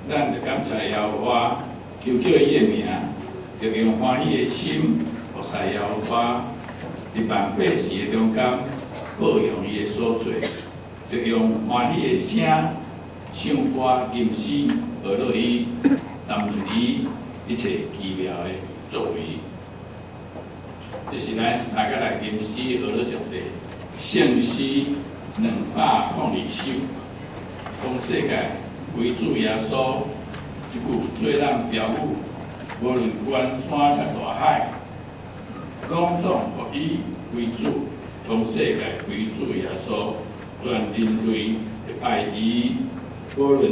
咱著感謝耶和華，求叫伊的名，著用歡喜的心服侍耶和華，佇萬百姓的中間報揚伊的所做，著用歡喜的聲唱歌吟詩，學樂伊，談論伊一切奇妙的作為。這是咱三個來吟詩學樂上帝聖詩202首，當世界歸主耶穌這句做咱標語，無論關山佮大海，攏總予伊為主。當世界歸主耶穌，全人類會拜伊，無論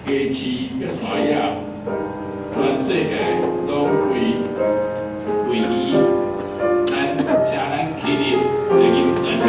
家市佮山野，全世界攏歸為伊。咱請咱起立來吟讚首。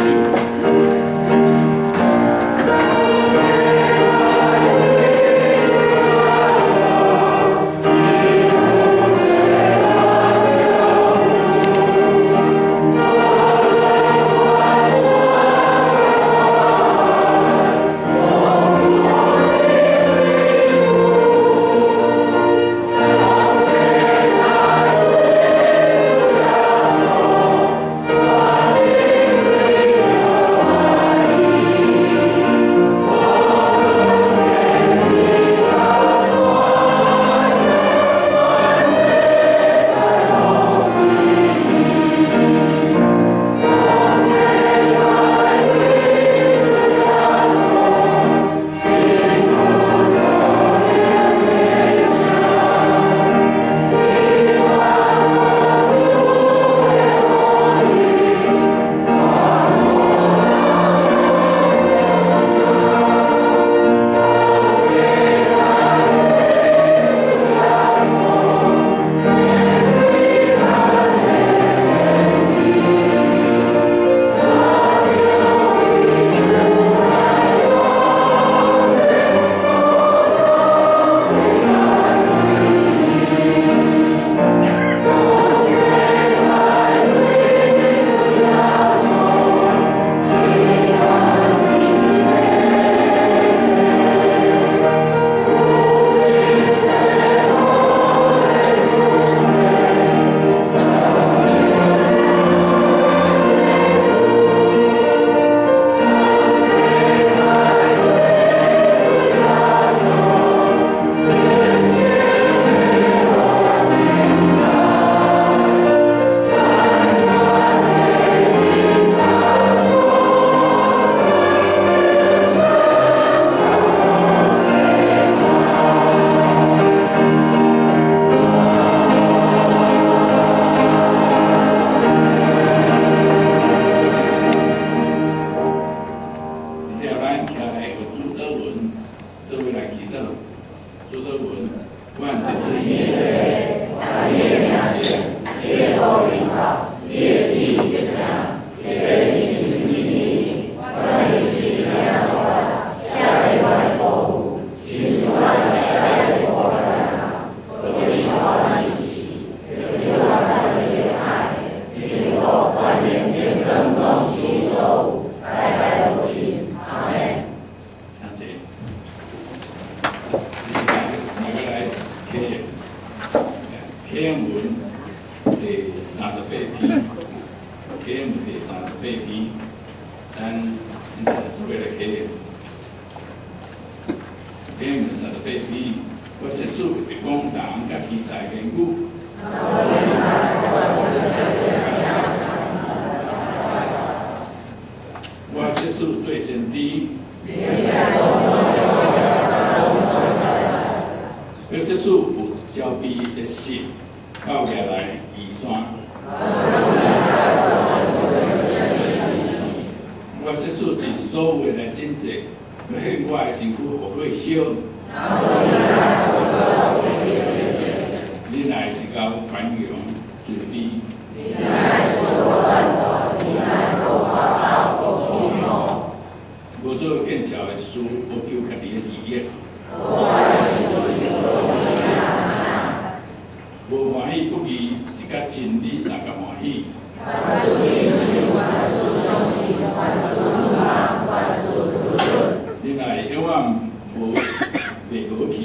袂無去。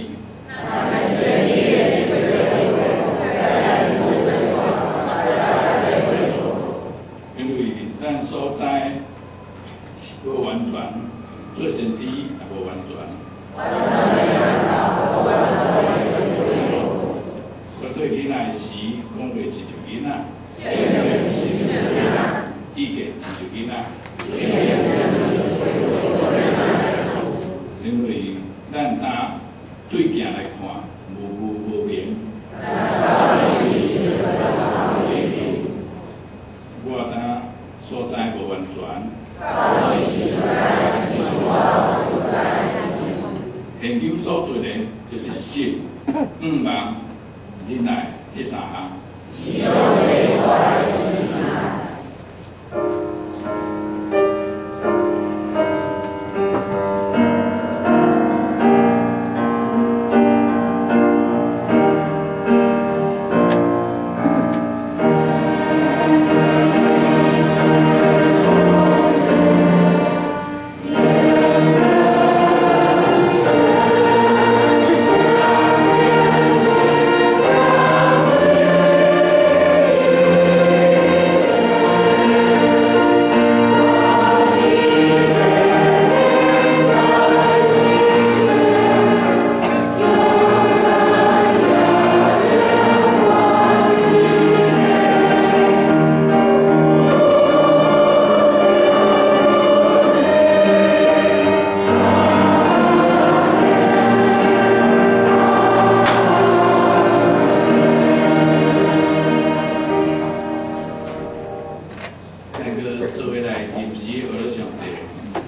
因為咱所知無完全，做先知也無完全。我對囡仔的時講過一條囡仔，意見一條囡仔。因為咱當對鏡來看，無無無明。我當所知無完全。現今所做的就是信、向望、忍耐這三項。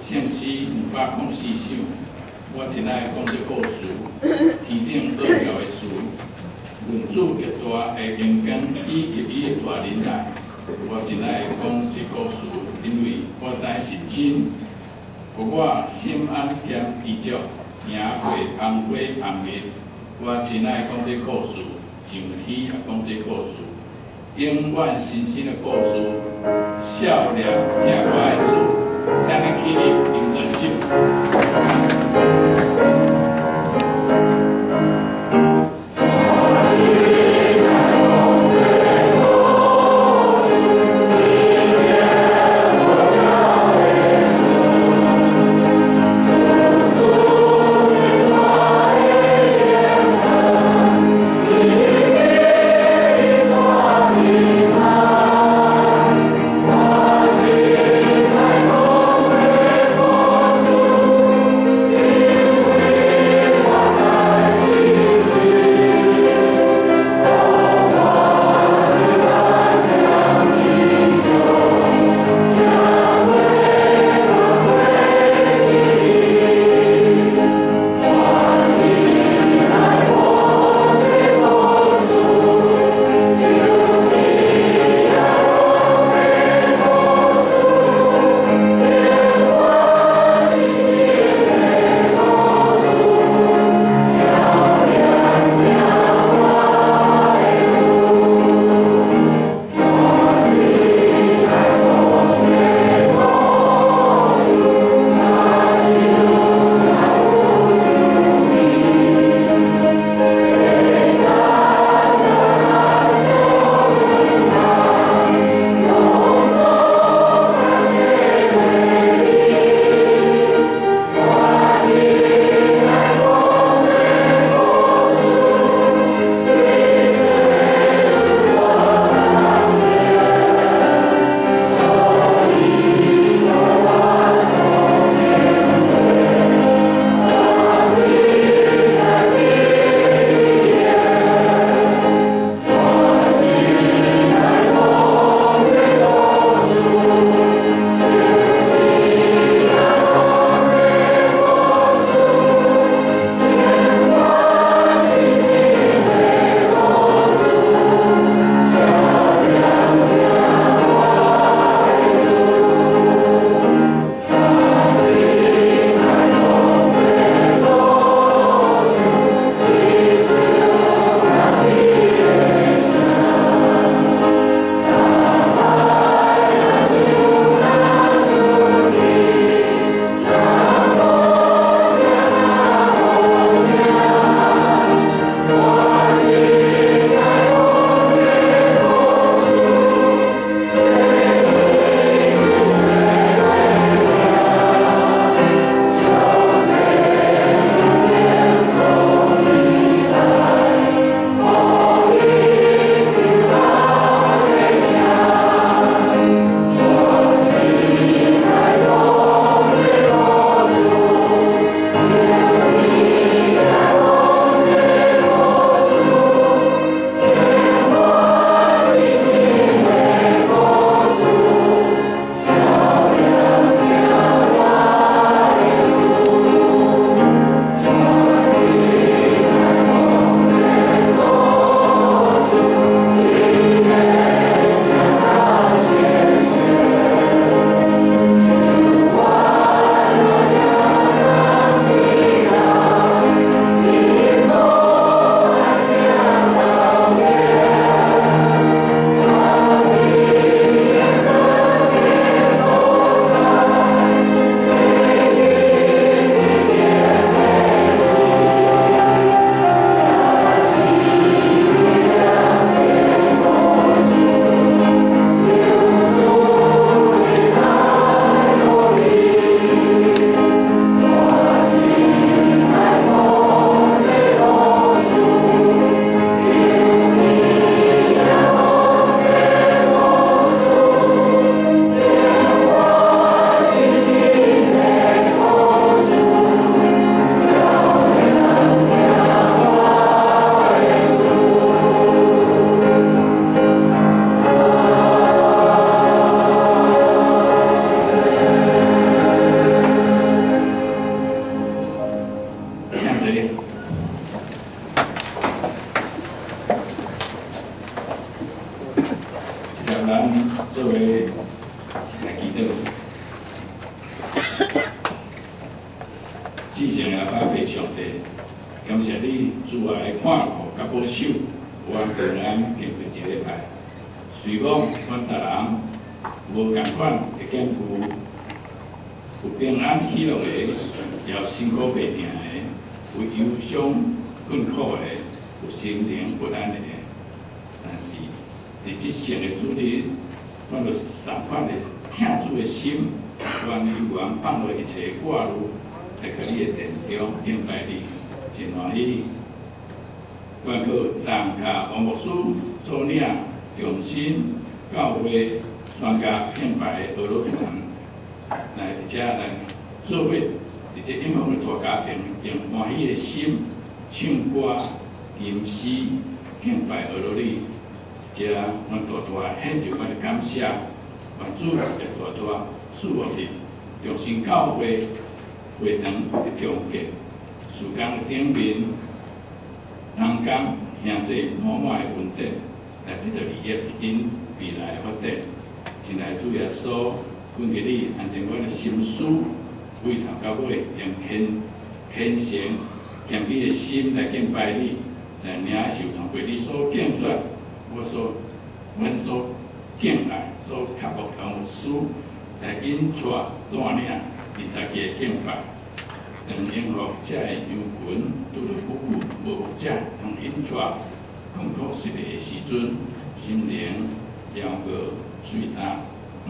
聖詩204首，我真愛講這故事，天頂奧妙的事，論主極大的榮光以及伊的大忍耐，我真愛講這故事，因為我知是真，予我心安兼知足，行過芳花紅蜜，我真愛講這故事，上喜也講這故事，永遠新鮮的故事，少年疼我的主。請你起立，啉一首。這咱做伙來祈禱。至聖的阿爸父上帝，感謝你慈愛的看顧佮保守，阮平安經過一禮拜。雖講阮逐人無仝款的境遇，有平安喜樂的，也有辛苦袂定的，有憂傷困苦的，有心靈不安的。但是佇這聖的主日，阮就仝款的疼主的心，願意願放落一切掛慮，來到你的殿中敬拜你，真歡喜。願閣當佮王牧師所領重新教會全家敬拜的俄羅團來佇遮來做伙，佇這音樂的大家庭，用歡喜的心唱歌、吟詩敬拜阿羅你。遮阮大大獻上阮的感謝，願主也大大賜福佇中心教會會堂的重建，事工的頂面，同工兄弟滿滿的恩典，來得著利益佇𪜶未來的發展。親愛主耶穌，懇求你安靜阮的心思，對頭到尾用虔虔誠謙卑的心來敬拜你，來領受通過你所揀選，我所阮所敬愛、所渴慕的牧師來引帶帶領20支的敬拜，當應付遮的羊群拄著久久無牧者通引帶困苦失意的時陣，心靈枵餓喙焦，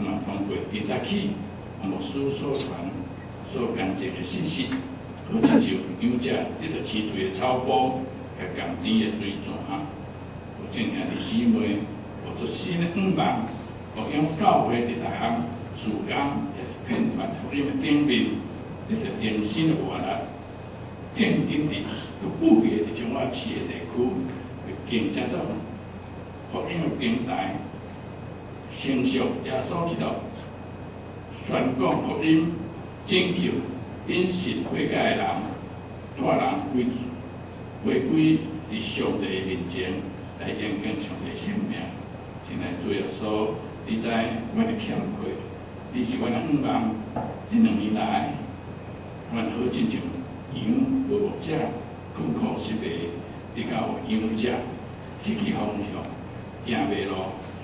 嘛通過今早起牧師所傳所乾淨的信息，好親像羊隻得著飼喙的草埔，佮甘甜的水泉。有眾兄弟姊妹，有做新的願望，有用教會佇逐項事工，也是片段福音的頂面，得著重新的活力，奠定佇閣富裕佇彰化市的地區，會更加做福音的平台，成熟耶穌基督宣講福音，拯救因信悔改的人，帶人歸回歸佇上帝的面前，來迎見上帝聖名。親愛主耶穌，你知阮的欠缺，你是阮的願望。這2年來，阮好親像羊無牧者，困苦失迷，直到羊隻失去方向，行迷路。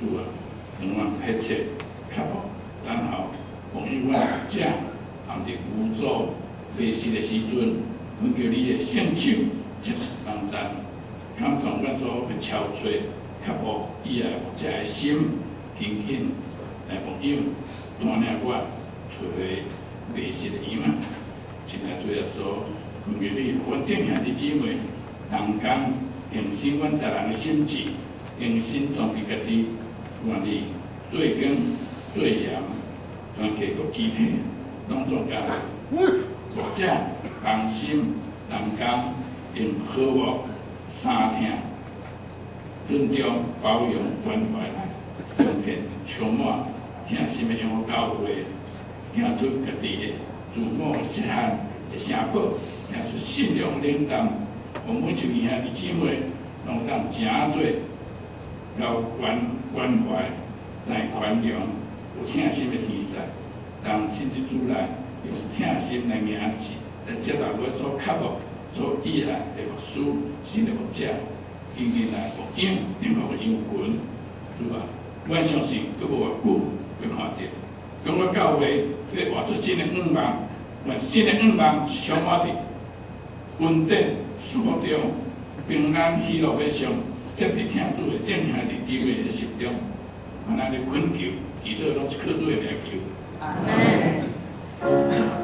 主啊，讓阮迫切渴慕等候，牧養阮牧者陷佇無助迷失的時陣，懇求你的聖手及時幫贊，感動阮所欲超揣渴慕以愛牧者的心，緊緊來牧養帶領我揣回迷失的羊仔。親愛主耶穌，懇求你，阮眾兄弟姊妹同工，更新阮逐人的心志，更新裝備家己，願你做光做鹽，團結閣肢體，攏總共牧者同心同工，用和睦、相疼、尊重、包容、關懷來重建充滿疼心的養護教會，行出家己的自我實現的城堡，行出信仰領導。予每一位兄弟姊妹攏當誠做交關關懷、在寬容、有疼心的天使，同心佇主內用疼心來迎接、來接納阮所渴慕、所以愛的牧師、新的牧者，緊緊來牧養幸福的羊群。主啊，阮相信閣無偌久會看著，當我教會欲活出新的願望，願新的願望充滿佇恩典、祝福中，平安喜樂欲上，特別疼主的眾兄弟姊妹的心中，阮按呢懇求，祈禱攏是靠主的名求。阿門。